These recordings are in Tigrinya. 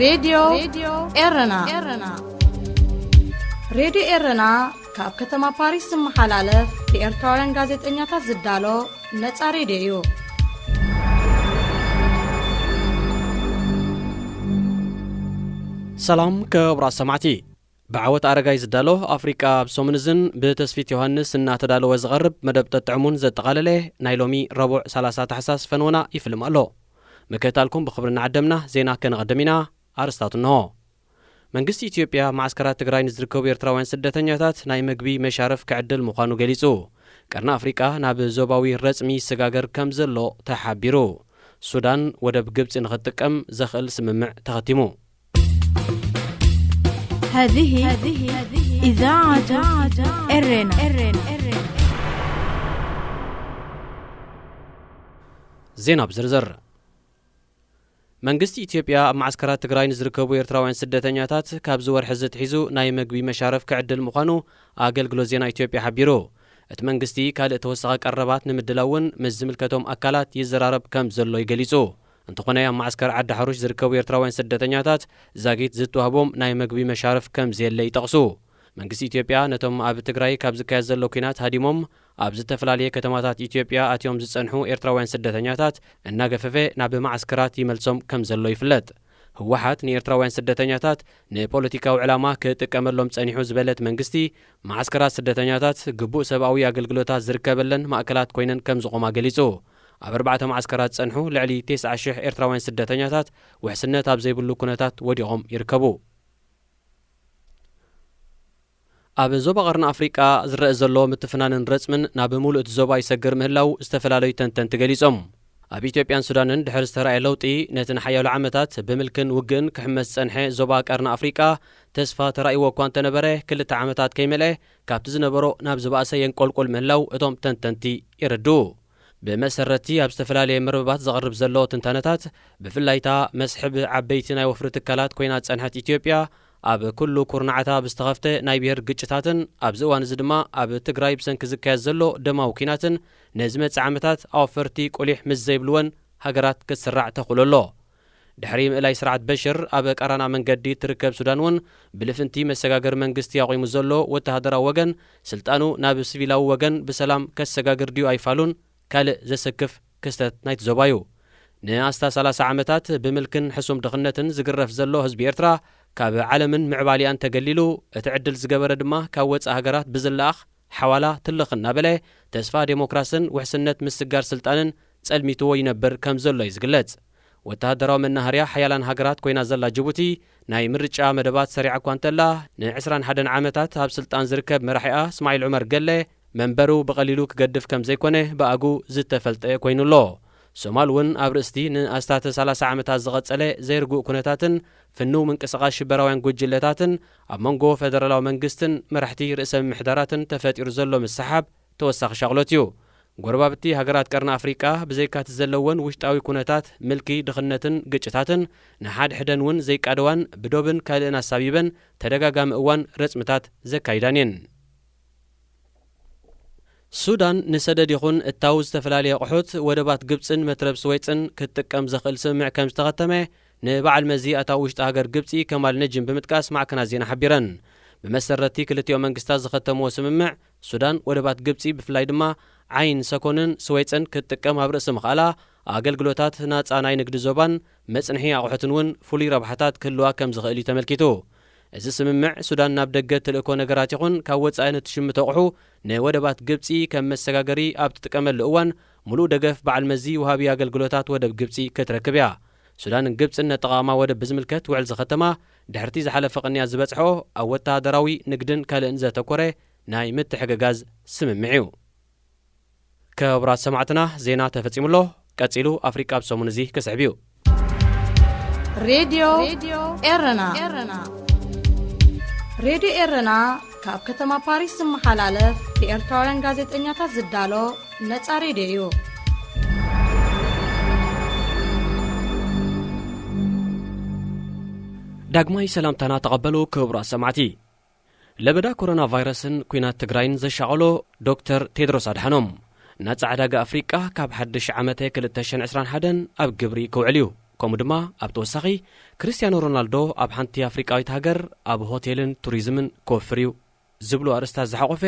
ሬድዮ ኤረና። ሬድዮ ኤረና ካብ ከተማ ፓሪስ ዝመሓላለፍ ብኤርትራውያን ጋዜጠኛታት ዝዳሎ ነጻ ሬድዮ እዩ። ሰላም ክቡራት ሰማዕቲ። ብዓወት ኣረጋይ ዝዳሎ ኣፍሪቃ ኣብ ሰሙን እዝን ብተስፊት ዮሃንስ እናተዳለወ ዝቐርብ መደብ ጠጥዕሙን ዘጠቓለለ ናይ ሎሚ ረቡዕ ሰላሳ ታሕሳስ ፈንወና ይፍልም ኣሎ። ምክትታልኩም ብኽብሪ እናዓደምና ዜና ከነቐድም ኢና። ኣርስታቱ እንሆ። መንግስቲ ኢትዮጵያ ኣብ መዓስከራት ትግራይ ንዝርከቡ ኤርትራውያን ስደተኛታት ናይ መግቢ መሻረፍ ክዕድል ምዃኑ ገሊጹ። ቀርኒ ኣፍሪቃ ናብ ዞባዊ ረጽሚ ይሰጋገር ከም ዘሎ ተሓቢሩ። ሱዳን ወደብ ግብጺ ንኽትጥቀም ዘኽእል ስምምዕ ተኸቲሙ። هذه إذاعة إرنا. ዜና ብዝርዝር። መንግስቲ ኢትዮጵያ ኣብ መዓስከራት ትግራይ ንዝርከቡ ኤርትራውያን ስደተኛታት ካብዚ ወርሒ እዚ ኣትሒዙ ናይ መግቢ መሻረፍ ክዕድል ምዃኑ ኣገልግሎት ዜና ኢትዮጵያ ሓቢሩ። እቲ መንግስቲ ካልእ ተወሳኺ ቀረባት ንምድላው እውን ምስ ዝምልከቶም ኣካላት ይዘራረብ ከም ዘሎ ይገሊጹ። እንተኾነ ኣብ መዓስከር ዓዲ ሓሩሽ ዝርከቡ ኤርትራውያን ስደተኛታት ዛጊት ዝተዋህቦም ናይ መግቢ መሻረፍ ከም ዘየለ ይጠቕሱ። መንግስቲ ኢትዮጵያ ነቶም ኣብ ትግራይ ካብ ዝካየድ ዘሎ ኲናት ሃዲሞም ኣብ ዝተፈላለየ ከተማታት ኢትዮጵያ ኣትዮም ዝጸንሑ ኤርትራውያን ስደተኛታት እናገፈፈ ናብ መዓስከራት ይመልሶም ከም ዘሎ ይፍለጥ። ህወሓት ንኤርትራውያን ስደተኛታት ንፖለቲካዊ ዕላማ ክጥቀመሎም ጸኒሑ ዝበለት መንግስቲ፣ መዓስከራት ስደተኛታት ግቡእ ሰብኣዊ ኣገልግሎታት ዝርከበለን ማእከላት ኮይነን ከም ዝቖማ ገሊጹ። ኣብ ኣርባዕተ መዓስከራት ዝጸንሑ ልዕሊ ተስዓ ሽሕ ኤርትራውያን ስደተኛታት ውሕስነት ኣብ ዘይብሉ ኩነታት ወዲቖም ይርከቡ። ኣብ ዞባ ቀርኒ ኣፍሪቃ ዝረአ ዘሎ ምትፍናንን ረጽምን ናብ ምሉእ እቲ ዞባ ይሰግር ምህላው ዝተፈላለዩ ተንተንቲ ገሊጾም። ኣብ ኢትዮጵያን ሱዳንን ድሕሪ ዝተራእየ ለውጢ፣ ነቲ ንሓያሎ ዓመታት ብምልክን ውግእን ክሕመስ ዝጸንሐ ዞባ ቀርኒ ኣፍሪቃ ተስፋ ተራእይዎ እኳ እንተነበረ፣ ክልተ ዓመታት ከይመልአ ካብቲ ዝነበሮ ናብ ዝበኣሰ የንቆልቁል ምህላው እቶም ተንተንቲ የረድኡ። ብመሰረቲ ኣብ ዝተፈላለየ መርበባት ዝቐርብ ዘሎ ትንታነታት፣ ብፍላይታ መስሕብ ዓበይቲ ናይ ወፍሪ ትካላት ኮይና ዝጸንሐት ኢትዮጵያ፣ ኣብ ኩሉ ኩርናዓታ ብዝተኸፍተ ናይ ብሄር ግጭታትን ኣብዚ እዋን እዚ ድማ ኣብ ትግራይ ብሰንኪ ዝካየድ ዘሎ ደማዊ ኲናትን ንዝመጽእ ዓመታት ኣወፈርቲ ቁሊሕ ምስ ዘይብልወን ሃገራት ክትስራዕ ተኽእሎ ኣሎ። ድሕሪ ምእላይ ስርዓት በሽር ኣብ ቀራና መንገዲ እትርከብ ሱዳን እውን ብልፍንቲ መሰጋገሪ መንግስቲ ኣቑሙ ዘሎ ወተሃደራዊ ወገን ስልጣኑ ናብ ሲቪላዊ ወገን ብሰላም ከሰጋግር ድዩ ኣይፋሉን ካልእ ዘሰክፍ ክስተት ናይቲ ዞባ እዩ። ንኣስታት ሰላሳ ዓመታት ብምልክን ሕሱም ድኽነትን ዝግረፍ ዘሎ ህዝቢ ኤርትራ ካብ ዓለምን ምዕባሊኣን ተገሊሉ እቲ ዕድል ዝገበረ ድማ ካብ ወጻኢ ሃገራት ብዝለኣኽ ሓዋላ ትልኽ እናበለ ተስፋ ዴሞክራስን ውሕስነት ምስጋር ስልጣንን ጸልሚትዎ ይነብር ከም ዘሎ እዩ ዝግለጽ። ወተሃደራዊ መናሃርያ ሓያላን ሃገራት ኮይና ዘላ ጅቡቲ ናይ ምርጫ መደባት ሰሪዓ እኳ እንተላ፣ ን ዕስራን ሓደን ዓመታት ኣብ ስልጣን ዝርከብ መራሒኣ እስማዒል ዑመር ገለ መንበሩ ብቐሊሉ ክገድፍ ከም ዘይኮነ ብኣጉ ዝተፈልጠ ኮይኑ ኣሎ። ሶማል እውን ኣብ ርእስቲ ንኣስታት ሰላሳ ዓመታት ዝቐጸለ ዘይርጉእ ኩነታትን ፍኑው ምንቅስቓስ ሽበራውያን ጉጅለታትን ኣብ መንጎ ፈደራላዊ መንግስትን መራሕቲ ርእሰ ምምሕዳራትን ተፈጢሩ ዘሎ ምስሓብ ተወሳኺ ሻቕሎት እዩ። ጎረባብቲ ሃገራት ቀርኒ ኣፍሪቃ ብዘይካቲ ዘለወን ውሽጣዊ ኩነታት ምልኪ፣ ድኽነትን ግጭታትን ንሓድሕደን እውን ዘይቃደዋን ብዶብን ካልእን ኣሳቢበን ተደጋጋሚ እዋን ረጽምታት ዘካይዳን እየን። ሱዳን ንሰደድ ይኹን እታው ዝተፈላለየ ኣቑሑት ወደባት ግብጽን መትረብ ስወይጽን ክትጥቀም ዘኽእል ስምምዕ ከም ዝተኸተመ ንበዓል መዚ ኣታዊ ውሽጢ ሃገር ግብጺ ከማል ነጂም ብምጥቃስ ማዕከናት ዜና ሓቢረን። ብመሰረቲ ክልቲኦ መንግስታት ዝኸተምዎ ስምምዕ፣ ሱዳን ወደባት ግብጺ ብፍላይ ድማ ዓይን ሰኮንን ስወይጽን ክትጥቀም ኣብ ርእሲ ምኽኣላ፣ ኣገልግሎታት ናጻ ናይ ንግዲ ዞባን መጽንሒ ኣቑሑትን እውን ፍሉይ ረብሓታት ክህልዋ ከም ዝኽእል እዩ ተመልኪቱ። እዚ ስምምዕ፣ ሱዳን ናብ ደገ ትልእኮ ነገራት ይኹን ካብ ወጻኢ ንትሽምቶ ኣቑሑ ንወደባት ግብጺ ከም መሰጋገሪ ኣብ ትጥቀመሉ እዋን፣ ሙሉእ ደገፍ በዓል መዚ ወሃቢ ኣገልግሎታት ወደብ ግብጺ ክትረክብ እያ። ሱዳንን ግብጽን ነጠቓቕማ ወደብ ብዝምልከት ውዕል ዝኸተማ፣ ድሕርቲ ዝሓለፈ ቅንያት ዝበጽሖ ኣብ ወተሃደራዊ፣ ንግድን ካልእን ዘተኮረ ናይ ምትሕግጋዝ ስምምዕ እዩ። ክቡራት ሰማዕትና፣ ዜና ተፈጺሙ ኣሎ። ቀጺሉ ኣፍሪቃ ኣብ ሰሙን እዚ ክስዕብ እዩ። ሬድዮ ኤረና። ሬድዮ ኤረና ካብ ከተማ ፓሪስ ዝመሓላለፍ ብኤርትራውያን ጋዜጠኛታት ዝዳሎ ነጻ ሬድዮ እዩ። ዳግማይ ሰላምታና ተቐበሉ ክቡራት ሰማዕቲ። ለበዳ ኮሮና ቫይረስን ኲናት ትግራይን ዘሻቐሎ ዶክተር ቴድሮስ ኣድሓኖም፣ ናጻ ዕዳጋ ኣፍሪቃ ካብ ሓድሽ ዓመተ ክልተ ሽሕን ዕስራን ሓደን ኣብ ግብሪ ክውዕል እዩ። ከምኡ ድማ ኣብ ተወሳኺ፣ ክርስትያኖ ሮናልዶ ኣብ ሓንቲ ኣፍሪቃዊት ሃገር ኣብ ሆቴልን ቱሪዝምን ክወፍር እዩ ዝብሉ ኣርእስታት ዝሓቖፈ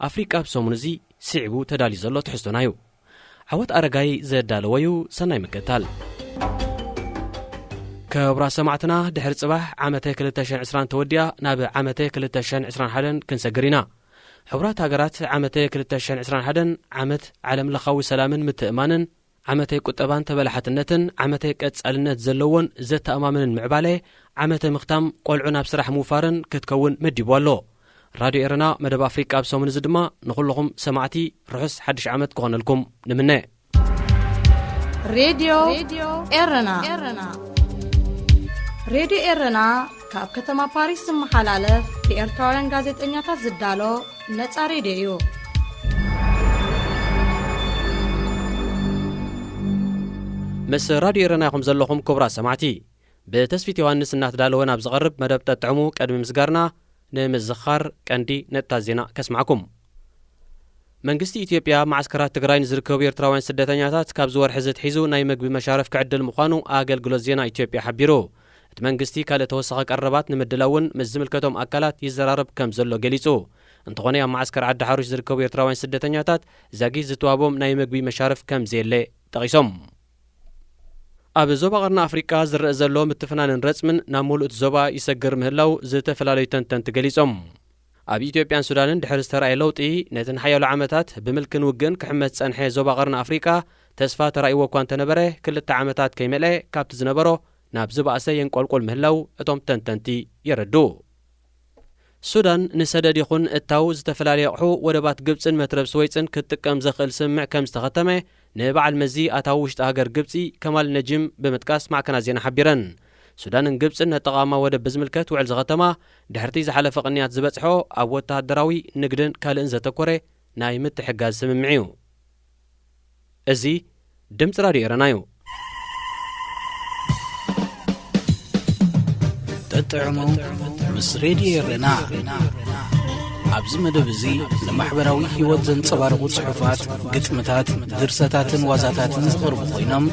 ኣፍሪቃ ኣብ ሰሙን እዚ ስዒቡ ተዳልዩ ዘሎ ትሕዝቶና እዩ። ዓወት ኣረጋይ ዘዳለዎ እዩ። ሰናይ ምክትታል። ክቡራት ሰማዕትና፣ ድሕሪ ጽባሕ ዓመተ ክልተ ሽሕን ዕስራን ተወዲኣ ናብ ዓመተ ክልተ ሽሕን ዕስራን ሓደን ክንሰግር ኢና። ሕቡራት ሃገራት ዓመተ ክልተ ሽሕን ዕስራን ሓደን ዓመት ዓለም ለኻዊ ሰላምን ምትእማንን፣ ዓመተ ቁጠባን ተበላሓትነትን፣ ዓመተ ቀጻልነት ዘለዎን ዘተኣማምንን ምዕባለ፣ ዓመተ ምኽታም ቆልዑ ናብ ስራሕ ምውፋርን ክትከውን መዲቡ ኣሎ። ራድዮ ኤረና መደብ ኣፍሪቃ ኣብ ሰሙን እዚ ድማ ንኹልኹም ሰማዕቲ ርሑስ ሓድሽ ዓመት ክኾነልኩም ንምነ። ሬድዮ ኤረና። ሬድዮ ኤረና ካብ ከተማ ፓሪስ ዝመሓላለፍ ብኤርትራውያን ጋዜጠኛታት ዝዳሎ ነጻ ሬድዮ እዩ። ምስ ራድዮ ኤረና ኢኹም ዘለኹም ክቡራት ሰማዕቲ። ብተስፊት ዮሃንስ እናተዳለወ ናብ ዝቐርብ መደብ ጠጥዕሙ ቅድሚ ምስጋርና፣ ንምዝኻር ቀንዲ ነጥብታት ዜና ከስማዕኩም። መንግስቲ ኢትዮጵያ ኣብ ማዓስከራት ትግራይ ንዝርከቡ ኤርትራውያን ስደተኛታት ካብዚ ወርሒ እዚ ኣትሒዙ ናይ ምግቢ መሻርፍ ክዕድል ምዃኑ ኣገልግሎት ዜና ኢትዮጵያ ሓቢሩ። እቲ መንግስቲ ካልእ ተወሳኺ ቀረባት ንምድላውን ምስ ዝምልከቶም ኣካላት ይዘራረብ ከም ዘሎ ገሊጹ። እንተኾነ ኣብ ማዓስከር ዓዲ ሓሩሽ ዝርከቡ ኤርትራውያን ስደተኛታት ዛጊት ዝተዋህቦም ናይ ምግቢ መሻርፍ ከም ዘየለ ጠቒሶም። ኣብ ዞባ ቀርኒ ኣፍሪቃ ዝረአ ዘሎ ምትፍናንን ረጽምን ናብ ሙሉእ እቲ ዞባ ይሰግር ምህላው ዝተፈላለዩ ተንተንቲ ገሊጾም። ኣብ ኢትዮጵያን ሱዳንን ድሕሪ ዝተራእየ ለውጢ፣ ነቲ ንሓያሎ ዓመታት ብምልክን ውግእን ክሕመስ ዝጸንሐ ዞባ ቀርኒ ኣፍሪቃ፣ ተስፋ ተራእይዎ እኳ እንተነበረ፣ ክልተ ዓመታት ከይመልአ ካብቲ ዝነበሮ ናብ ዝበኣሰ የንቆልቁል ምህላው እቶም ተንተንቲ የረድኡ። ሱዳን ንሰደድ ይኹን እታው ዝተፈላለየ ኣቑሑ ወደባት ግብጽን መትረብ ስወይጽን ክትጥቀም ዘኽእል ስምምዕ ከም ዝተኸተመ ንበዓል መዚ ኣታዊ ውሽጢ ሃገር ግብጺ ከማል ነጂም ብምጥቃስ ማዕከናት ዜና ሓቢረን። ሱዳንን ግብጽን ነጠቓማ ወደብ ብዝምልከት ውዕል ዝኸተማ ድሕርቲ ዝሓለፈ ቅንያት ዝበጽሖ ኣብ ወተሃደራዊ፣ ንግድን ካልእን ዘተኮረ ናይ ምትሕጋዝ ስምምዕ እዩ። እዚ ድምፂ ራድዮ ኤረና እዩ። ተጥዕሙ ምስ ሬድዮ ኤረና። ኣብዚ መደብ እዚ ንማሕበራዊ ህይወት ዘንጸባርቑ ጽሑፋት፣ ግጥምታት፣ ድርሰታትን ዋዛታትን ዝቐርቡ ኮይኖም፣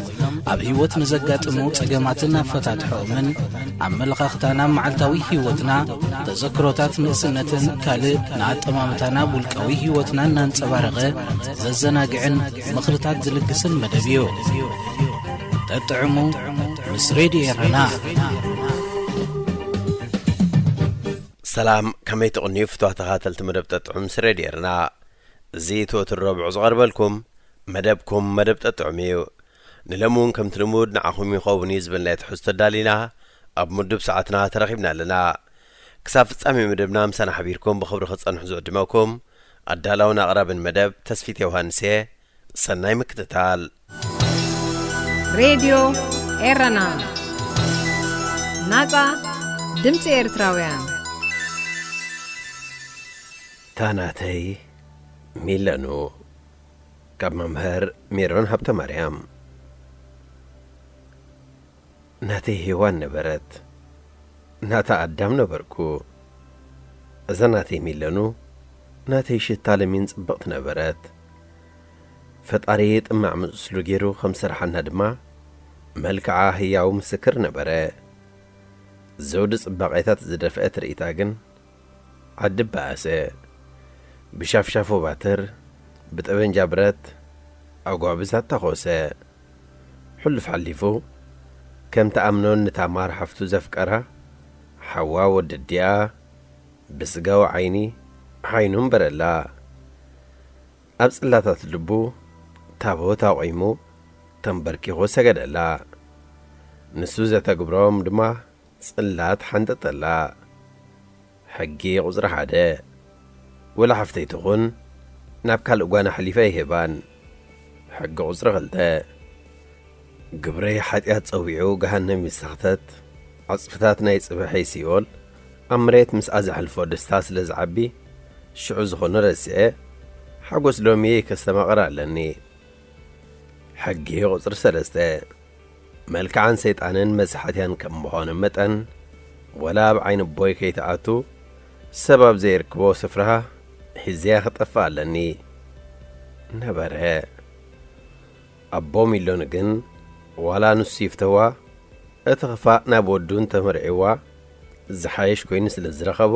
ኣብ ህይወት ንዘጋጥሙ ጸገማትን ኣፈታትሖኦምን፣ ኣመለኻኽታና ኣብ መዓልታዊ ህይወትና፣ ተዘክሮታት ንእስነትን ካልእ ንኣጠማምታና ኣብ ውልቃዊ ህይወትና እናንጸባረቐ ዘዘናግዕን ምኽርታት ዝልግስን መደብ እዩ። ጠጥዕሙ ምስ ሬድዮ ኤረና። ሰላም፣ ከመይ ትቕንዩ ፍትዋ ተኻተልቲ መደብ ጠጥዑም ምስ ሬድዮ ኤረና። እዚ እቲ ወትሩ ረብዑ ዝቐርበልኩም መደብኩም መደብ ጠጥዑም እዩ። ንሎሚ እውን ከምቲ ልሙድ ንዓኹም ይኸውን እዩ ዝበልናዮ ትሕዝቶ ኣዳሊና ኣብ ምዱብ ሰዓትና ተረኺብና ኣለና። ክሳብ ፍጻሜ መደብና ምሳና ሓቢርኩም ብኽብሪ ክትጸንሑ ዝዕድመኩም ኣዳላውን ኣቕራብን መደብ ተስፊት ዮሃንስ እየ። ሰናይ ምክትታል። ሬድዮ ኤረና፣ ናጻ ድምጺ ኤርትራውያን። ታናተይ ሚለኑ ካብ መምህር ሜሮን ሃብተማርያም። ናተይ ሄዋን ነበረት፣ ናታ ኣዳም ነበርኩ። እዛ ናተይ ሚለኑ ናተይ ሽታ ለሚን ጽብቕቲ ነበረት። ፈጣሪ ጥማዕ ምስሉ ገይሩ ከም ሰርሓና ድማ መልክዓ ህያው ምስክር ነበረ። ዘውዲ ጽባቐታት ዝደፍአ ትርኢታ ግን ዓዲ በኣሰ። ብሻፍሻፎ ባትር፣ ብጠበንጃ ብረት ኣጓብዛ ተኾሰ። ሕሉፍ ሓሊፉ ከምቲ ኣምኖን ንታማር ሓፍቱ ዘፍቀራ ሓዋ ወዲ ኣዲኣ ብስጋዊ ዓይኒ ዓይኑ እምበረላ። ኣብ ጽላታት ልቡ ታቦት ኣቑሙ ተንበርኪኹ ሰገደላ። ንሱ ዘተግብሮም ድማ ጽላት ሓንጠጠላ። ሕጊ ቁጽሪ ሓደ፣ ወላ ሓፍተይ ትኹን ናብ ካልእ ጓና ኣሕሊፈ ኣይህባን። ሕጊ ቁጽሪ ክልተ፣ ግብረይ ሓጢኣት ጸዊዑ ገሃነም ይሳኽተት፣ ዕጽፍታት ናይ ጽባሐይ ሲኦል ኣብ መሬት ምስኣ ዘሕልፎ ደስታ ስለ ዝዓቢ፣ ሽዑ ዝኾነ ረሲዐ ሓጎስ ሎሚ ከስተማቕር ኣለኒ። ሕጊ ቁጽሪ ሰለስተ፣ መልክዓን ሰይጣንን መሳሕትያን ከም ምዃኑ መጠን፣ ወላ ኣብ ዓይኒ ኣቦይ ከይትኣቱ፣ ሰብ ኣብ ዘይርክቦ ስፍራ ሒዘያ ክጠፍእ ኣለኒ። ነበረ። ኣቦ ሚሎን ግን፣ ዋላ ንሱ ይፍተዋ፣ እቲ ኽፋእ ናብ ወዱ እንተመርዒዋ ዝሓይሽ ኮይኑ ስለ ዝረኸቦ፣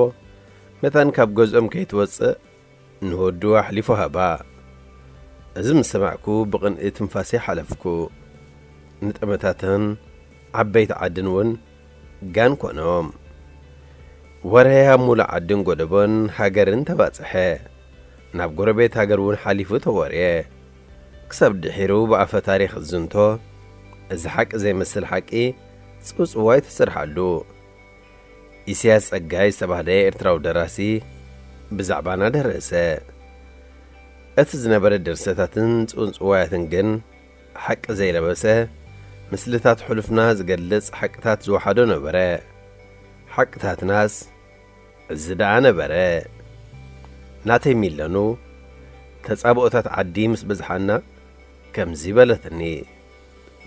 መታን ካብ ገዝኦም ከይትወጽእ ንወዱ ኣሕሊፉ ሃባ። እዚ ምስ ሰማዕኩ ብቕንኢ ትንፋሰይ ሓለፍኩ። ንጠመታተን ዓበይቲ ዓድን እውን ጋን ኮኖም። ወረ ኣብ ሙሉእ ዓድን ጎደቦን ሃገርን ተባጽሐ። ናብ ጎረቤት ሃገር እውን ሓሊፉ ተወርየ። ክሳብ ድሒሩ ብኣፈ ታሪኽ ዝዝንቶ፣ እዚ ሓቂ ዘይመስል ሓቂ ጽውጽዋይ ተሰርሓሉ። ኢሳያስ ጸጋይ ዝተባህለ ኤርትራዊ ደራሲ ብዛዕባና ደረሰ። እቲ ዝነበረ ድርሰታትን ጽውጽዋያትን ግን ሓቂ ዘይለበሰ፣ ምስልታት ሕሉፍና ዝገልጽ ሓቅታት ዝወሓዶ ነበረ። ሓቅታትናስ እዚ ደኣ ነበረ። ናተይ ሚለኑ ተጻብኦታት ዓዲ ምስ በዝሓና ከምዚ በለትኒ፣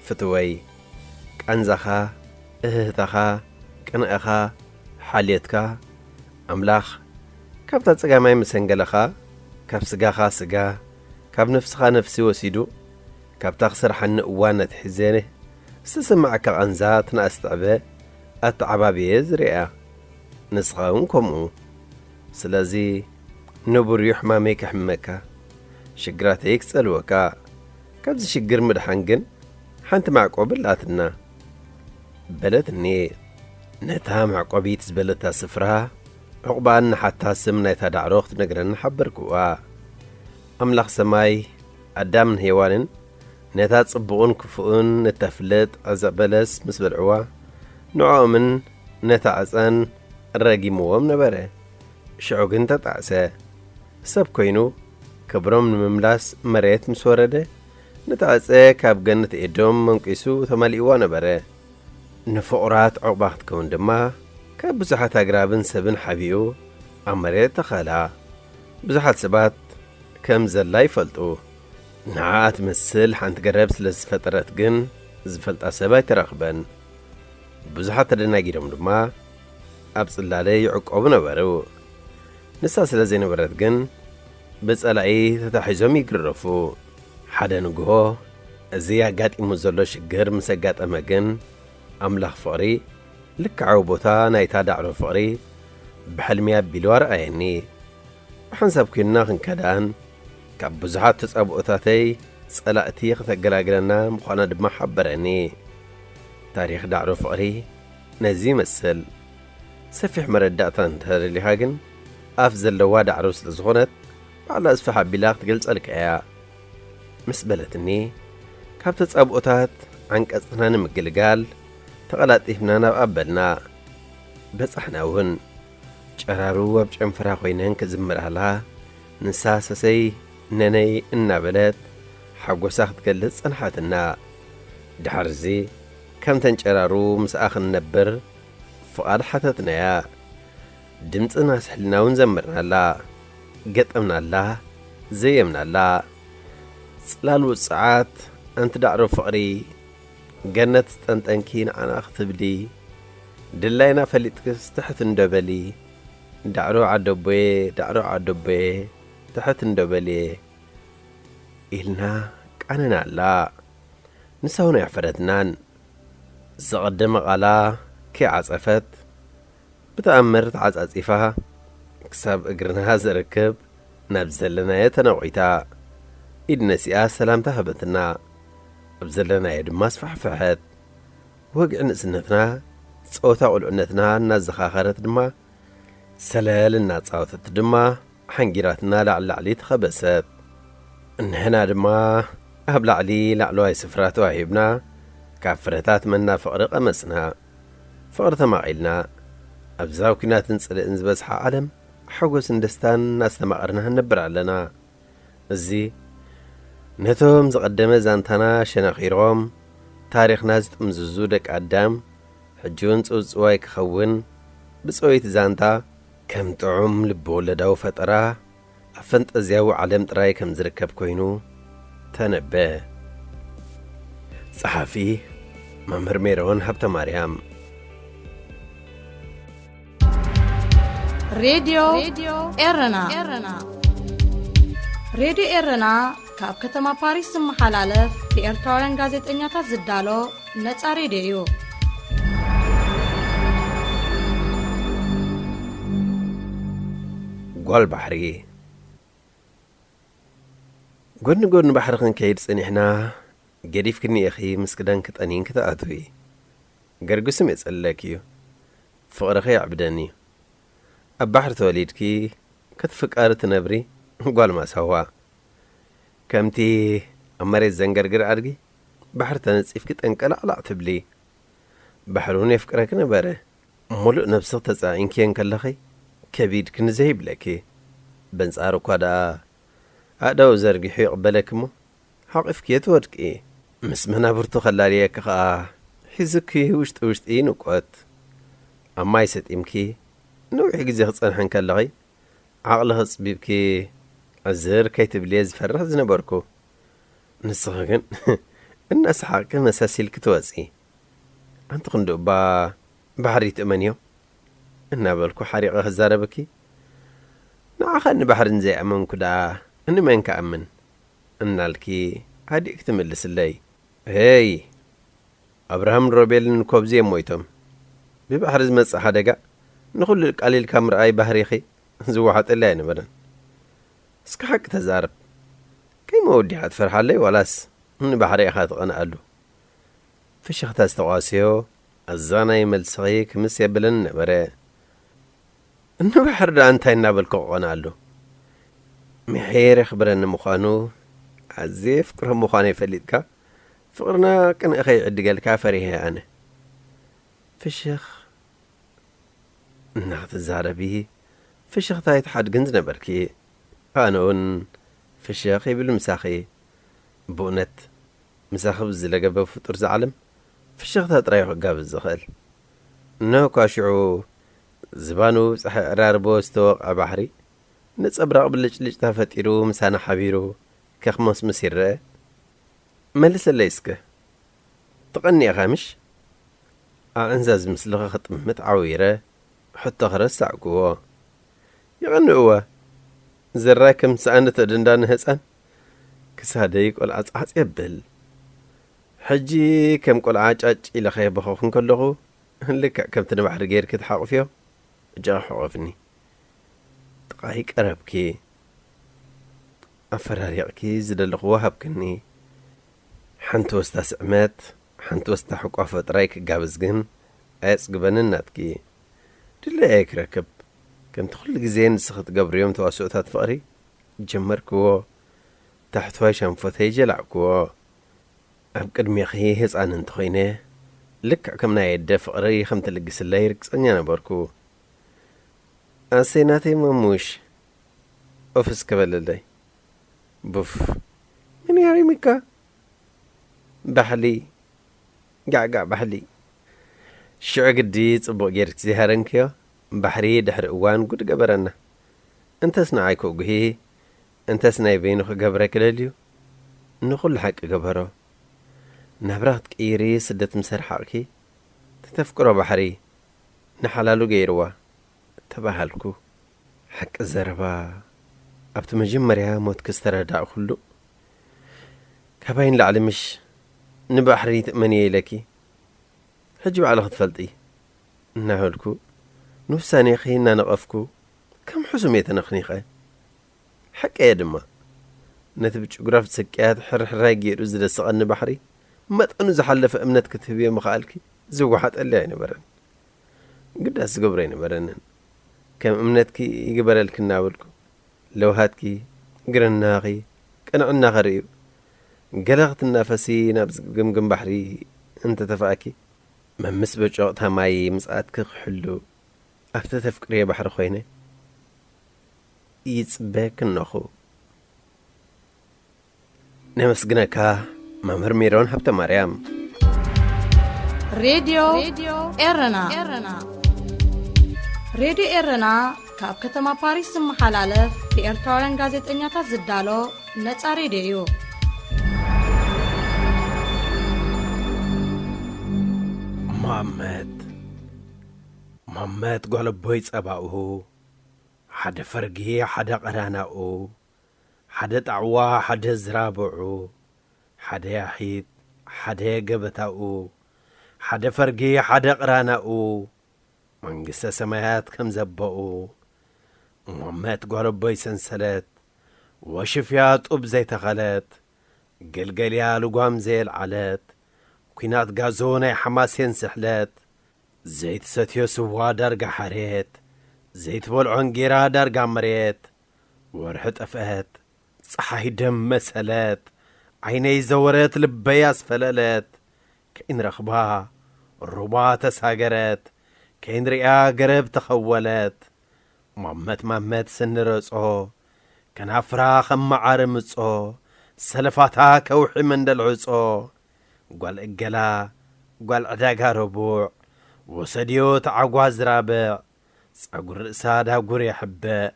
ፍትወይ፣ ቃንዛኻ፣ እህህታኻ፣ ቅንእኻ፣ ሓልዮትካ፣ ኣምላኽ ካብታ ጸጋማይ መሰንገለኻ፣ ካብ ስጋኻ ስጋ፣ ካብ ነፍስኻ ነፍሲ ወሲዱ፣ ካብታ ክሰርሓኒ እዋን ኣትሒዘ ዝተሰማዓካ ቃንዛ ትናኣስ ትዕበ ኣተዓባብየ ዝርእያ። ንስኻ እውን ከምኡ። ስለዚ ንቡር እዩ ሕማመይ ከሕምመካ፣ ሽግራተይ ክጸልወካ። ካብዚ ሽግር ምድሓን ግን ሓንቲ ማዕቆብ ኣላትና በለትኒ። ነታ ማዕቆቢት ዝበለታ ስፍራ ዕቑባ እናሓታ ስም ናይታ ዳዕሮ ክትነግረኒ ሓበርክዋ። ኣምላኽ ሰማይ ኣዳምን ሄዋንን ነታ ጽቡቕን ክፉእን እተፍልጥ ዕጸ በለስ ምስ በልዕዋ፣ ንዕኦምን ነታ ዕጸን ረጊምዎም ነበረ። ሽዑ ግን ተጣዕሰ። ሰብ ኮይኑ ክብሮም ንምምላስ መሬት ምስ ወረደ፣ ነታ ዕጸ ካብ ገነት ኤዶም መንቂሱ ተማሊእዋ ነበረ። ንፍቑራት ዕቑባ ክትከውን ድማ ካብ ብዙሓት ኣግራብን ሰብን ሓቢኡ ኣብ መሬት ተኸላ። ብዙሓት ሰባት ከም ዘላ ይፈልጡ። ንዓኣ ትመስል ሓንቲ ገረብ ስለ ዝፈጠረት ግን ዝፈልጣ ሰብ ኣይተረኽበን። ብዙሓት ተደናጊሮም ድማ ኣብ ጽላለ ይዕቆቡ ነበሩ። ንሳ ስለ ዘይነበረት ግን ብጸላኢ ተታሒዞም ይግረፉ። ሓደ ንግሆ እዚ ኣጋጢሙ ዘሎ ሽግር ምስ ኣጋጠመ ግን ኣምላኽ ፍቕሪ ልክዓዊ ቦታ ናይታ ዳዕሮ ፍቕሪ ብሕልሚ ኣቢሉ ኣርኣየኒ። ብሓንሳብ ኮይንና ክንከዳን ካብ ብዙሓት ተጻብኦታተይ ጸላእቲ ከተገላግለና ምዃና ድማ ሓበረኒ። ታሪኽ ዳዕሮ ፍቕሪ ነዚ ይመስል። ሰፊሕ መረዳእታ እንተደሊኻ ግን ኣፍ ዘለዋ ዳዕሮ ስለ ዝኾነት ባዕላ ኣስፍሕ ኣቢላ ክትገልጸልካ እያ ምስ በለትኒ፣ ካብ ተጻብኦታት ዓንቀጽትና ንምግልጋል ተቐላጢፍና ናብ ኣበልና በጻሕና እውን። ጨራሩ ኣብ ጨንፈራ ኮይነን ክዝምራላ፣ ንሳ ሰሰይ ነነይ እናበለት ሓጎሳ ክትገልጽ ጸንሓትና። ድሓርዚ ከምተን ጨራሩ ምስኣ ክንነብር ፍቓድ ሓተትናያ። ድምጽን ኣስሕልና እውን ዘመርናላ፣ ገጠምናላ፣ ዘየምናላ። ጽላል ውጽዓት ኣንቲ ዳዕሮ ፍቕሪ፣ ገነት ዝጠንጠንኪ ንዓና ክትብሊ፣ ድላይና ፈሊጥክስ ትሕት እንዶ በሊ፣ ዳዕሮ ዓደቦየ፣ ዳዕሮ ዓደቦየ፣ ትሕት እንዶ በልየ ኢልና ቃንናላ። ንሳ እውን ኣየሕፈረትናን። ዝቐደመ ቃላ ከይዓጸፈት ብተኣምር ተዓጻጺፋ ክሳብ እግርና ዘርክብ ናብ ዘለናዮ ተነቑይታ ኢድ ነሲኣ ሰላምታ ሃበትና። ኣብ ዘለናዮ ድማ ኣስፋሕፈሐት። ወግዒ ንእስነትና፣ ጸወታ ቁልዕነትና እናዘኻኸረት ድማ ሰለል እናጻወተት ድማ ሓንጊራትና ላዕሊ ላዕሊ ተኸበሰት። እንሕና ድማ ኣብ ላዕሊ ላዕለዋይ ስፍራ ተዋሂብና ካብ ፍረታት መና ፍቕሪ ቀመስና። ፍቕሪ ተማቒልና ኣብዛ ኲናትን ጽልእን ዝበዝሓ ዓለም ሓጎስን ደስታን እናስተማቐርና ንነብር ኣለና። እዚ ነቶም ዝቐደመ ዛንታና ሸነኺሮም ታሪኽና ዝጥምዝዙ ደቂ ኣዳም ሕጂ እውን ጽውጽዋይ ክኸውን ብጸወይቲ ዛንታ ከም ጥዑም ልብወለዳዊ ፈጠራ ኣብ ፈንጠዝያዊ ዓለም ጥራይ ከም ዝርከብ ኮይኑ ተነበ። ጸሓፊ መምህር ሜሮን ሃብተማርያም። ሬድዮ ኤረና። ሬድዮ ኤረና ካብ ከተማ ፓሪስ ዝመሓላለፍ ብኤርትራውያን ጋዜጠኛታት ዝዳሎ ነጻ ሬድዮ እዩ። ጓል ባሕሪ። ጎኒ ጎኒ ባሕሪ ክንከይድ ጸኒሕና፣ ገዲፍክኒ ኢኺ ምስ ክዳንኪ ጠኒንኪ ትኣትዊ። ገርግስም የጸልለኪ እዩ። ፍቕርኺ የዕብደኒ እዩ። ኣብ ባሕሪ ተወሊድኪ፣ ክትፍቀሪ ትነብሪ ጓል ማሳዋ። ከምቲ ኣብ መሬት ዘንገርግር ኣድጊ፣ ባሕሪ ተነጺፍኪ ጠንቀላዕላዕ ትብሊ። ባሕሪ እውን የፍቅረኪ ነበረ። ሙሉእ ነብስኺ ተጻዒንክዮ እንከለኺ፣ ከቢድኪ ንዘይ ይብለኪ። በንጻሩ እኳ ደኣ ኣእዳው ዘርጊሑ ይቕበለኪ እሞ፣ ሓቒፍክዮ ትወድቂ። ምስ መናብርቱ ከላልየኪ ኸኣ፣ ሒዙኪ ውሽጢ ውሽጢ ይንቆት። ኣብ ማይ ሰጢምኪ፣ ነዊሕ ግዜ ክጸንሒ እንከለኺ፣ ዓቕሊ ከጽቢብኪ ዕዝር ከይትብልየ ዝፈርሕ ዝነበርኩ። ንስኺ ግን እናሰሓቕኪ መሳሲልኪ ትወጺ። ኣንቲ ክንዲ እባ ባሕሪ ትእመንዮ? እናበልኩ ሓሪቐ ክዛረበኪ፣ ንዓኻን ንባሕርን ዘይኣመንኩ ደኣ እንመን ክኣምን? እናልኪ ሃዲእኪ ትምልስለይ። ሄይ! ኣብርሃምን ሮቤልን ኮብዚ እዮም ሞይቶም። ብባሕሪ ዝመጽእ ሓደጋ ንኹሉ ኣቃሊልካ ምርኣይ ባህሪኺ ዝወሓጠለይ ኣይነበረን። እስኪ ሓቂ ተዛረብ። ከይመወዲኻ ትፈርሓለይ ዋላስ ንባሕሪ ኢኻ ትቐንኣሉ? ፍሽኽታ ዝተቋስዮ ኣዛናይ መልስኺ ክምስ የብለኒ ነበረ። ንባሕሪ ደኣ እንታይ እናበልኩ ክቐንኣሉ? ምሒር የኽብረኒ ምዃኑ፣ ኣዝየ የፍቅሮ ምዃነይ ፈሊጥካ፣ ፍቕርና ቅንኢ ከይዕድገልካ ፈሪሀ ኣነ። ፍሽኽ እናኽትዛረቢ፣ ፍሽኽታ ኣይትሓድግን ዝነበርኪ። ኣነ እውን ፍሽኽ ይብል ምሳኺ። ብእውነት፣ ምሳኺ ብዝለገበ ፍጡር ዝዓለም፣ ፍሽኽታ ጥራይ እዩ ክጋበዝ ዝኽእል። እነሆ እኳ ሽዑ ዝባኑ ብጸሓይ ዕራርቦ ዝተወቕዐ ባሕሪ፣ ነጸብራቕ ብልጭልጭታ ፈጢሩ ምሳና ሓቢሩ ከኽመስምስ ይረአ። መልሰለይ እስከ። ትቐኒ ኢኻ ምሽ? ኣዕንዛዝ ምስልኺ ክጥምት ዓዊረ፣ ሕቶኺ ረሳዕክዎ። ይቐንእወ። ዘራይ ከም ዝሰኣነት ደንዳኒ ህጻን፣ ክሳደይ ቆልዓ ጻዕጽ የብል። ሕጂ ከም ቆልዓ ጫጭ ኢለ ከየበኸኹ እንከለኹ፣ ልክዕ ከምቲ ንባሕሪ ጌርኪ ትሓቑፍዮ፣ እጃኺ ሕቆፍኒ። ጥቓይ ቀረብኪ። ኣፈራሪቕኪ ዝደለኽዎ ሃብክኒ። ሓንቲ ወስታ ስዕመት፣ ሓንቲ ወስታ ሕቋፎ ጥራይ ክጋበዝ ግን ኣየጽግበንን ናትኪ። ድለየ ክረክብ። ከምቲ ኩሉ ግዜ ንስኺ ትገብርዮም ተዋስኦታት ፍቕሪ ጀመርክዎ። ታሕተዋይ ሻንፎተይ ጀላዕክዎ። ኣብ ቅድሜኺ ህጻን እንተኾይነ፣ ልክዕ ከም ናይ ኣደ ፍቕሪ ከም ትልግስለይ ርግጸኛ ነበርኩ። ኣሰይ ናተይ ማሙሽ፣ ኦፍ እስከ በለለይ። ቡፍ፣ መን ያሪሚካ? ባሕሊ፣ ጋዕጋዕ ባሕሊ። ሽዑ ግዲ ጽቡቕ ጌርኪ ዘይሃረምክዮ፣ ባሕሪ ድሕሪ እዋን ጉድ ገበረና። እንተስ ንዓይ ክእጉሂ፣ እንተስ ናይ በይኑ ክገብረኪ ደልዩ፣ ንኹሉ ሓቂ ገበሮ። ናብራ ክትቅይሪ ስደት ምስ ኣርሓቕኪ፣ ተተፍቅሮ ባሕሪ ንሓላሉ ገይርዋ ተባሃልኩ። ሓቂ ዘረባ ኣብቲ መጀመርያ ሞትኪ ዝተረዳእኩሉ፣ ካባይ ንላዕሊ ምሽ ንባሕሪ ትእመንዮ ኢለኪ፣ ሕጂ ባዕልኺ ትፈልጢ እናበልኩ፣ ንውሳኔኺ እናነቐፍኩ፣ ከም ሕሱም እየ ተነኽኒኸ። ሓቀየ ድማ። ነቲ ብጭጉራፍ ስቅያት ሕርሕራይ ገይሩ ዝደሰቐኒ ባሕሪ፣ መጠኑ ዝሓለፈ እምነት ክትህብዮ ምኽኣልኪ ዝወሓጠለይ ኣይነበረን። ግዳስ ዝገብሮ ኣይነበረንን። ከም እምነትኪ ይግበረልኪ እናበልኩ፣ ለውሃትኪ፣ ግርናኺ፣ ቅንዕናኺ ርእዩ፣ ገለ ክትናፈሲ ናብ ዝግምግም ባሕሪ እንተተፋእኪ፣ መምስ በጮቕታ ማይ ምጽኣትኪ ክሕሉ፣ ኣብቲ ተፍቅርዮ ባሕሪ ኮይነ ይጽበየኪ እነኹ። ነመስግነካ መምህር ሜሮን ሃብተ ማርያም። ሬድዮ ኤረና። ሬድዮ ኤረና ካብ ከተማ ፓሪስ ዝመሓላለፍ ብኤርትራውያን ጋዜጠኛታት ዝዳሎ ነጻ ሬድዮ እዩ። ማመት ማመት ጓለቦይ ጸባኡ፣ ሓደ ፈርጊ ሓደ ቐራናኡ፣ ሓደ ጣዕዋ ሓደ ዝራብዑ፣ ሓደ ያሒት ሓደ ገበታኡ፣ ሓደ ፈርጊ ሓደ ቕራናኡ፣ መንግስተ ሰማያት ከም ዘቦኡ፣ ሞመት ጓል ኣቦይ ሰንሰለት፣ ወሽፍያ ጡብ ዘይተኸለት፣ ገልገልያ ልጓም ዘየልዓለት፣ ኲናት ጋዞ ናይ ሓማሴን ስሕለት፣ ዘይትሰትዮ ስዋ ዳርጋ ሓሬት፣ ዘይትበልዖ እንጌራ ዳርጋ መሬት፣ ወርሒ ጠፍአት፣ ጸሓይ ደም መሰለት፣ ዓይነይ ዘወረት ልበይ ኣስፈለለት፣ ከይንረኽባ ሩባ ተሳገረት፣ ከይንርእያ ገረብ ተኸወለት። ማመት ማመት ስንረጾ፣ ከናፍራ ከም መዓር ምጾ፣ ሰለፋታ ከውሒ መንደል ዕጾ። ጓል እገላ፣ ጓል ዕዳጋ ረቡዕ፣ ወሰድዮ ተዓጓዝ ራብዕ። ጸጉሪ ርእሳ ዳጉር የሕብእ፣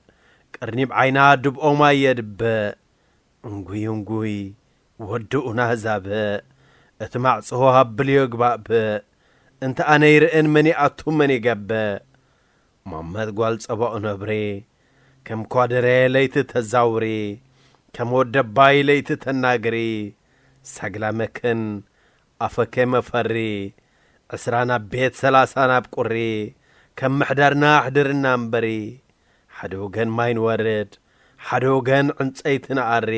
ቅርኒብ ዓይና ድብኦ ማይ የድብእ። እንጉይ እንጉይ፣ ወድኡና ዛብእ፣ እቲ ማዕጾ ኣብልዮ ግባእ ብእ። እንተ ኣነ ይርእን መን ይኣቱ መን ይገብእ። ማመት ጓል ጸባኡ ነብሪ፣ ከም ኳደረ ለይቲ ተዛውሪ፣ ከም ወደባይ ለይቲ ተናግሪ። ሳግላ መክን ኣፈከ መፈሪ፣ ዕስራ ናብ ቤት ሰላሳ ናብ ቁሪ፣ ከም ምሕዳርና ኣሕድርና እምበሪ። ሓደ ወገን ማይ ንወርድ፣ ሓደ ወገን ዕንጸይቲ ንኣሪ፣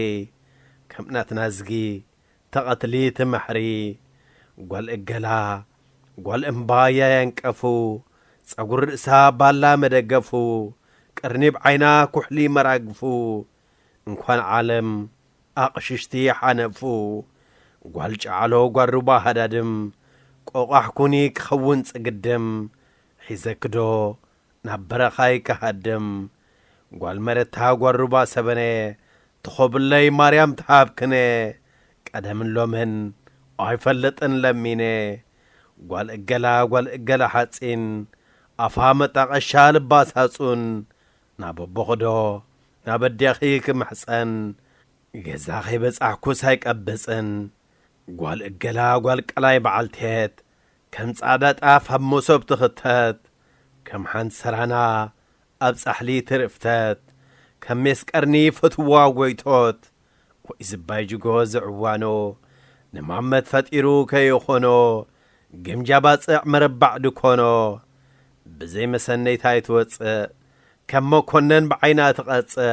ከም ናትና ዝጊ ተቐትሊ ትምሕሪ። ጓል እገላ፣ ጓል እምባያ ያንቀፉ፣ ጸጉሪ ርእሳ ባላ መደገፉ፣ ቅርኒብ ዓይና ኩሕሊ መራግፉ። እንኳን ዓለም ኣቕሽሽቲ ሓነፉ። ጓል ጫዕሎ ጓል ሩባ ሃዳድም፣ ቆቋሕ ኩኒ ክኸውን ጽግድም። ሒዘክዶ ናብ በረኻይ ክሃድም። ጓል መረታ ጓል ሩባ ሰበነ፣ ትኾብለይ ማርያም ትሃብክነ። ቀደምን ሎምን ኣይፈልጥን ለሚነ። ጓል እገላ ጓል እገላ ሓጺን፣ ኣፋ መጣቐሻ ልባ ሳጹን። ናብ ኣቦኽዶ ናብ ኣዴኺ ክምሕጸን፣ ገዛ ከይበጻሕኩስ ኣይቀብጽን። ጓል እገላ ጓል ቀላይ በዓልቴት፣ ከም ጻዕዳ ጣፍ ኣብ መሶብ ትኽተት፣ ከም ሓንቲ ሰራና ኣብ ጻሕሊ ትርፍተት፣ ከም ሜስ ቀርኒ ፈትዋ ጎይቶት። ወይ ዝባይ ጅጎ ዝዕዋኖ፣ ንማመት ፈጢሩ ከይኾኖ፣ ግምጃ ባጽዕ መረባዕ ድኮኖ። ብዘይ መሰነይታ ኣይትወጽእ፣ ከም መኮነን ብዓይና ትቐጽዕ።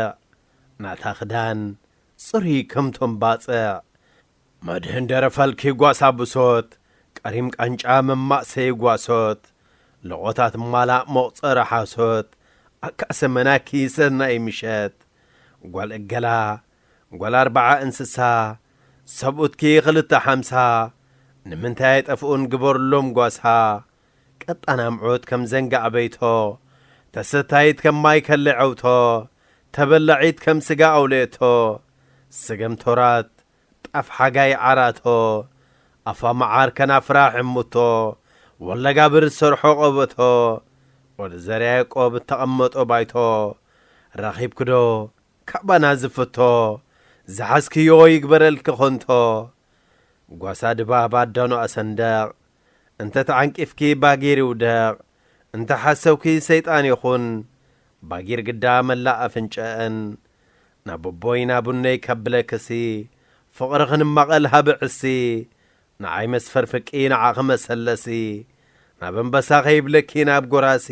ናታ ክዳን ጽሩይ ከምቶም ባጽዕ። መድህን ደረፈልኪ ጓሳ ብሶት፣ ቀሪም ቃንጫ መማእሰይ ጓሶት። ለቖታት ማላእ መቑጸሪ ሓሶት፣ ኣካሰ መናኪ ሰናይ ምሸት። ጓል እገላ፣ ጓል ኣርባዓ እንስሳ፣ ሰብኡትኪ ክልተ ሓምሳ። ንምንታይ ኣይጠፍኡን ግበርሎም ጓሳ። ቀጣን ኣምዑት ከም ዘንጋዕ በይቶ፣ ተሰታይት ከም ማይ ከለ ዐውቶ፣ ተበላዒት ከም ስጋ ኣውሌቶ። ስገም ቶራት ጣፍ ሓጋይ ዓራቶ፣ ኣፋ መዓር ከናፍራ ሕሙቶ፣ ወለጋብር ዝሰርሖ ቀበቶ። ወዲ ዘርያ ያዕቆብ እተቐመጦ ባይቶ፣ ረኺብክዶ ካባና ዝፍቶ፣ ዝሓዝክዮ ይግበረልኪ ኾንቶ። ጓሳ ድባብ ኣዳኖ ኣሰንደቕ፣ እንተ ተዓንቂፍኪ ባጊር ይውደቕ፣ እንተ ሓሰውኪ ሰይጣን ይኹን፣ ባጊር ግዳ መላእ ኣፍንጨአን። ናብ ኣቦይ ናቡነይ ከብለክሲ፣ ፍቕሪ ክንማቐል ሃብዕሲ፣ ንዓይ መስፈር ፍቂ ንዓኺ መሰለሲ። ናብ ኣንበሳ ከይብለኪ ናብ ጎራሲ፣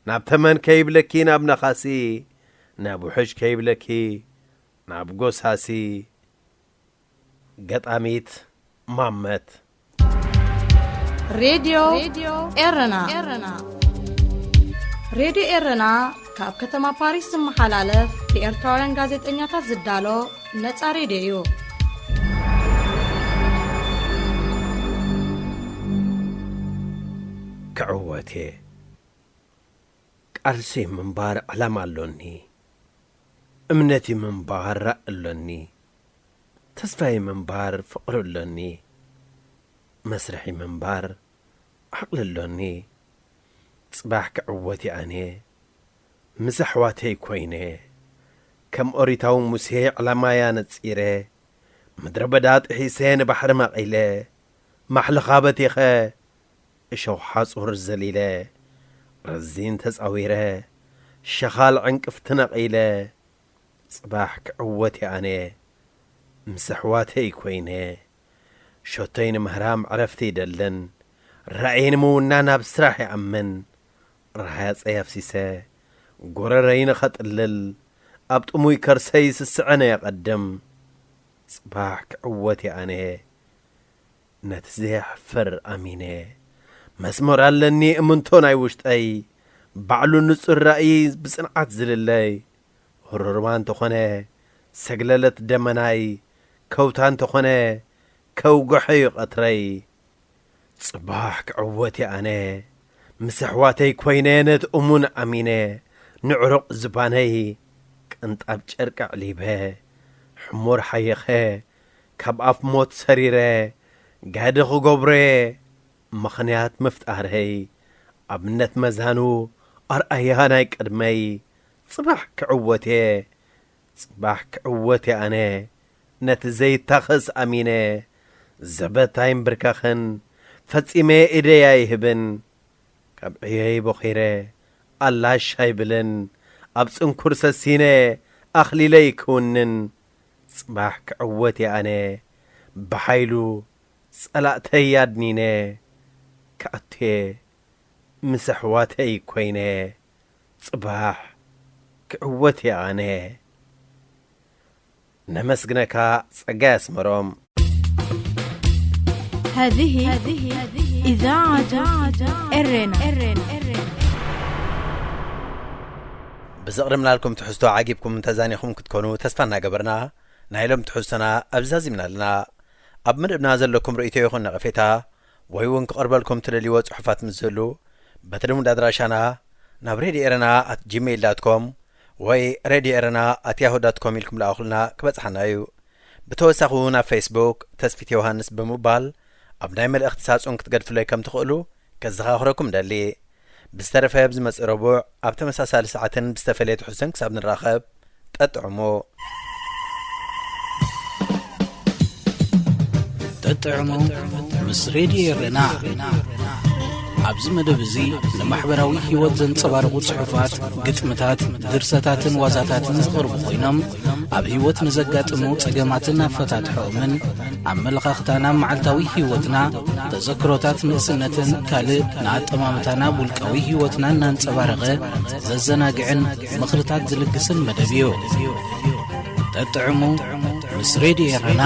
ናብ ተመን ከይብለኪ ናብ ነኻሲ፣ ናብ ውሕጅ ከይብለኪ ናብ ጎሳሲ። ገጣሚት ማመት። ሬድዮ ኤረና። ሬድዮ ኤረና ካብ ከተማ ፓሪስ ዝመሓላለፍ ብኤርትራውያን ጋዜጠኛታት ዝዳሎ ነጻ ሬድዮ እዩ። ክዕወት እየ። ቃልሲ ምንባር ዕላማ ኣሎኒ። እምነቲ ምንባር ራእ ኣሎኒ። ተስፋይ ምንባር ፍቕሪ ኣሎኒ። መስርሒ ምንባር ዓቕሊ ኣሎኒ። ጽባሕ ክዕወት እየ ኣነ ምስ ኣሕዋተይ ኮይነ። ከም ኦሪታዊ ሙሴ ዕላማይ ኣነጺረ። ምድረ በዳ ጥሒሰ ንባሕሪ መቒለ። ማሕልኻ በቲኸ እሾኽ ሓጹር ዘሊለ፣ ረዚን ተጻዊረ፣ ሸኻል ዕንቅፍቲ ነቒለ፣ ጽባሕ ክዕወት እየ ኣነ ምስ ኣሕዋተይ ኮይነ። ሸቶይ ንምህራም ዕረፍቲ ይደልን፣ ራእየይ ንምውናን ኣብ ስራሕ ይኣምን። ረሃጸይ ኣፍሲሰ፣ ጎረረይ ንኸጥልል ኣብ ጥሙይ ከርሰይ ስስዐነ የቐድም። ጽባሕ ክዕወት እየ ኣነ ነቲ ዘየሕፍር ኣሚነ። መስመር ኣለኒ እምንቶ ናይ ውሽጠይ፣ ባዕሉ ንጹር ራእይ ብጽንዓት ዝልለይ። ህሩርማ እንተኾነ ሰግለለት ደመናይ፣ ከውታ እንተኾነ ከውግሖ እዩ ቀትረይ። ጽባሕ ክዕወት እየ ኣነ ምስ ኣሕዋተይ ኮይነ ነቲ እሙን ኣሚነ። ንዕሩቕ ዝባነይ ቅንጣብ ጨርቂ ኣዕሊበ፣ ሕሙር ሓየኸ ካብ ኣፍ ሞት ሰሪረ፣ ጋዲ ክገብሮየ ምኽንያት ምፍጣረይ። ኣብነት መዛኑ ኣርኣያ ናይ ቅድመይ። ጽባሕ ክዕወት እየ፣ ጽባሕ ክዕወት እየ ኣነ ነቲ ዘይታኸስ ኣሚነ። ዘበት ኣይምብርከኽን፣ ፈጺመ ኢደይ ኣይህብን። ካብ ዕዮይ ቦኺረ ኣላሽ ኣይብልን፣ ኣብ ጽንኩር ሰሲነ ኣኽሊለይ ክውንን። ጽባሕ ክዕወት እየ ኣነ ብሓይሉ ጸላእተይ ኣድኒነ። ክኣቱየ ምስ ኣሕዋተይ ኮይነ ጽባሕ ክዕወት እየ ኣነ። ነመስግነካ ጸጋይ ኣስመሮም። هذه إذاعة إرينا. ብዘቕደምናልኩም ትሕዝቶ ዓጊብኩም ተዛኒኹም ክትኮኑ ተስፋ እናገበርና ናይ ሎም ትሕዝቶና ኣብዛዚምና ኣለና። ኣብ መደብና ዘለኩም ርእይቶ ይኹን ነቐፌታ ወይ እውን ክቐርበልኩም ትደልይዎ ጽሑፋት ምስ ዝህሉ በቲ ልሙድ ኣድራሻና ናብ ሬድዮ ኤረና ኣት ጂሜይል ዳት ኮም ወይ ሬድዮ ኤረና ኣት ያሁ ዳት ኮም ኢልኩም ለኣኹልና ክበጽሓና እዩ። ብተወሳኺ እውን ኣብ ፌስቡክ ተስፊት ዮሃንስ ብምባል ኣብ ናይ መልእኽቲ ሳጹን ክትገድፍለይ ከም ትኽእሉ ከዘኻኽረኩም ደሊ። ብዝተረፈ ኣብ ዝመጽእ ረቡዕ ኣብ ተመሳሳሊ ሰዓትን ብዝተፈለየ ትሕዝቶን ክሳብ ንራኸብ ጠጥዕሙ። ጠጥዕሙ ምስ ሬድዮ ኤረና። ኣብዚ መደብ እዚ ንማሕበራዊ ህይወት ዘንጸባርቑ ጽሑፋት፣ ግጥምታት፣ ድርሰታትን ዋዛታትን ዝቐርቡ ኮይኖም ኣብ ህይወት ንዘጋጥሙ ጸገማትን ኣፈታትሖኦምን ኣመለኻኽታና መዓልታዊ ህይወትና፣ ተዘክሮታት ንእስነትን ካልእ ንኣጠማምታና ውልቃዊ ህይወትና እናንጸባረቐ ዘዘናግዕን ምኽርታት ዝልግስን መደብ እዩ። ጠጥዕሙ ምስ ሬድዮ ኤረና።